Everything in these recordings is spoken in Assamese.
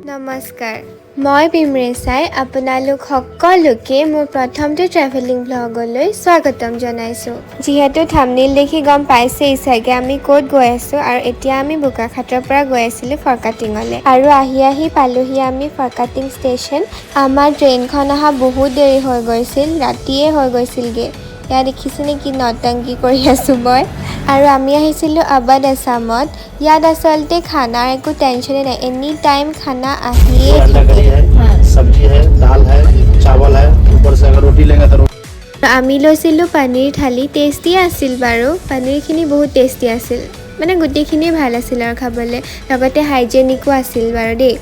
নমস্কাৰ, মই ভীমৰেচাই আপোনালোক সকলোকে মোৰ প্ৰথমটো ট্ৰেভেলিং ভ্লগলৈ স্বাগতম জনাইছোঁ। যিহেতু থামনিল দেখি গম পাইছেই চাগে আমি ক'ত গৈ আছোঁ। আৰু এতিয়া আমি বোকাখাটৰ পৰা গৈ আছিলোঁ ফৰকাটিঙলৈ আৰু আহি আহি পালোহি আমি ফৰকাটিং ষ্টেচন। আমাৰ ট্ৰেইনখন অহা বহুত দেৰি হৈ গৈছিল, ৰাতিয়ে হৈ গৈছিলগৈ। ইয়াত দেখিছেনে কি নটংকি কৰি আছোঁ মই। আৰু আমি আহিছিলোঁ আবাদ আছামত। ইয়াত আচলতে খানাৰ একো টেনশ্যনেই নাই, এনি টাইম খানা আহিয়ে अंडा থাকে। करी है, सब्जी है, दाल है, चावल है। ऊपर से अगर रोटी लेंगे तो আমি লৈছিলোঁ পনীৰ থালি। টেষ্টি আছিল বাৰু, পনীৰখিনি বহুত টেষ্টি আছিল, মানে গোটেইখিনিয়ে ভাল আছিল আৰু খাবলৈ, লগতে হাইজেনিকো আছিল বাৰু দেই।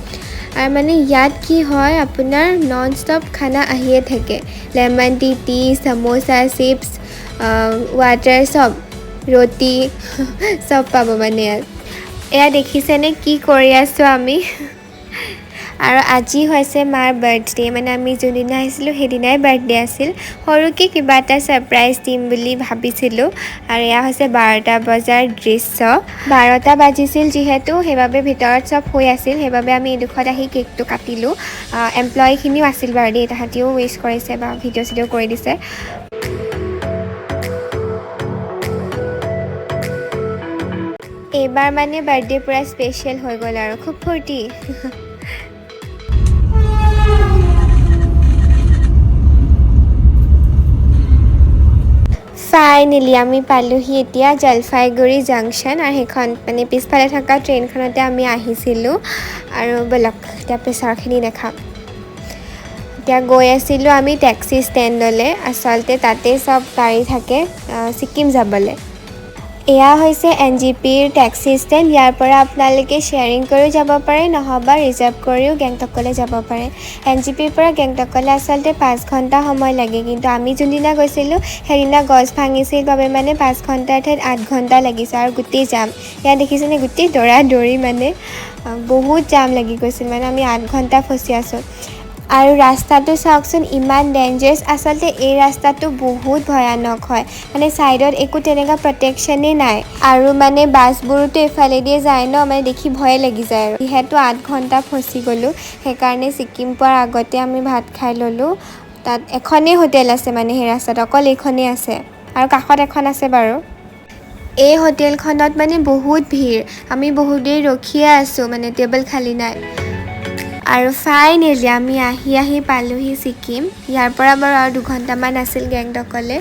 আৰু মানে ইয়াত কি হয়, আপোনাৰ নন ষ্টপ খানা আহিয়ে থাকে। Lemon tea, tea, samosa, chips, water, চব, ৰুটি চব পাব মানে ইয়াত। এয়া দেখিছেনে কি কৰি আছোঁ আমি? আৰু আজি হৈছে মাৰ বাৰ্থডে, মানে আমি যোনদিনা আহিছিলোঁ সেইদিনাই বাৰ্থডে আছিল। সৰুকৈ কিবা এটা ছাৰপ্ৰাইজ দিম বুলি ভাবিছিলোঁ। আৰু এয়া হৈছে 12টা বজাৰ দৃশ্য। 12টা বাজিছিল যিহেতু, সেইবাবে ভিতৰত চব শুই আছিল, সেইবাবে আমি এইডোখৰত আহি কেকটো কাটিলোঁ। এমপ্লয়ীখিনিও আছিল বাৰু দেই, তাহাঁতিও উইচ কৰিছে বা ভিডিঅ' চিডিঅ' কৰি দিছে। এইবাৰ মানে বাৰ্থডে পূৰা স্পেচিয়েল হৈ গ'ল আৰু খুব ফূৰ্তি। ফাইনেলি আমি পালোহি এতিয়া জলপাইগুৰি জাংচন আৰু সেইখন মানে পিছফালে থকা ট্ৰেইনখনতে আমি আহিছিলোঁ। আৰু ব'লক, এতিয়া পিছৰখিনি দেখাম। এতিয়া গৈ আছিলোঁ আমি টেক্সি ষ্টেণ্ডলৈ, আচলতে তাতেই চব গাড়ী থাকে ছিকিম যাবলৈ। এয়া হৈছে এনজিপিৰ টেক্সি ষ্টেণ্ড। ইয়াৰ পৰা আপোনালোকে শ্বেয়াৰিং কৰিও যাব পাৰে, নহ'বা ৰিজাৰ্ভ কৰিও গেংটকলৈ যাব পাৰে। এনজিপিৰ পৰা গেংটকলৈ আচলতে 5 ঘণ্টা সময় লাগে, কিন্তু আমি যোনদিনা গৈছিলোঁ সেইদিনা গছ ভাঙিছিল বাবে মানে 5 ঘণ্টাৰ ঠাইত 8 ঘণ্টা লাগিছে। আৰু গোটেই জাম, ইয়াত দেখিছেনে, গোটেই দৌৰা দৌৰি, মানে বহুত জাম লাগি গৈছিল, মানে আমি 8 ঘণ্টা ফচি আছোঁ। আৰু ৰাস্তাটো চাওকচোন, ইমান ডেঞ্জাৰাছ। আচলতে এই ৰাস্তাটো বহুত ভয়ানক হয়, মানে ছাইডত একো তেনেকুৱা প্ৰটেকশ্যনেই নাই আৰু মানে বাছবোৰোতো এইফালেদিয়ে যায় ন, মানে দেখি ভয়ে লাগি যায়। আৰু যিহেতু 8 ঘণ্টা ফচি গ'লোঁ, সেইকাৰণে ছিকিম পোৱাৰ আগতে আমি ভাত খাই ল'লোঁ। তাত এখনেই হোটেল আছে, মানে সেই ৰাস্তাত অকল এইখনেই আছে আৰু কাষত এখন আছে বাৰু। এই হোটেলখনত মানে বহুত ভিৰ, আমি বহুত দেৰি ৰখিয়ে আছোঁ, মানে টেবুল খালী নাই। আৰু ফাইনেলি আমি আহি আহি পালোহি ছিকিম। ইয়াৰ পৰা বাৰু আৰু 2 ঘণ্টামান আছিল গেংটকলৈ।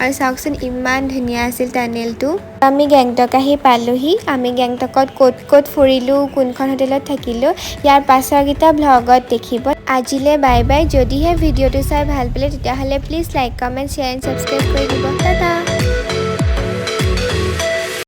আৰু চাওকচোন, ইমান ধুনীয়া আছিল টানেলটো। আমি গেংটক আহি পালোহি। আমি গেংটকত ক'ত ক'ত ফুৰিলোঁ, কোনখন হোটেলত থাকিলোঁ, ইয়াৰ পাছৰকেইটা ভ্লগত দেখিব। আজিলৈ বাই বাই। যদিহে ভিডিঅ'টো চাই ভাল পালে, তেতিয়াহ'লে please like, comment, share and subscribe কৰি দিব। টাটা।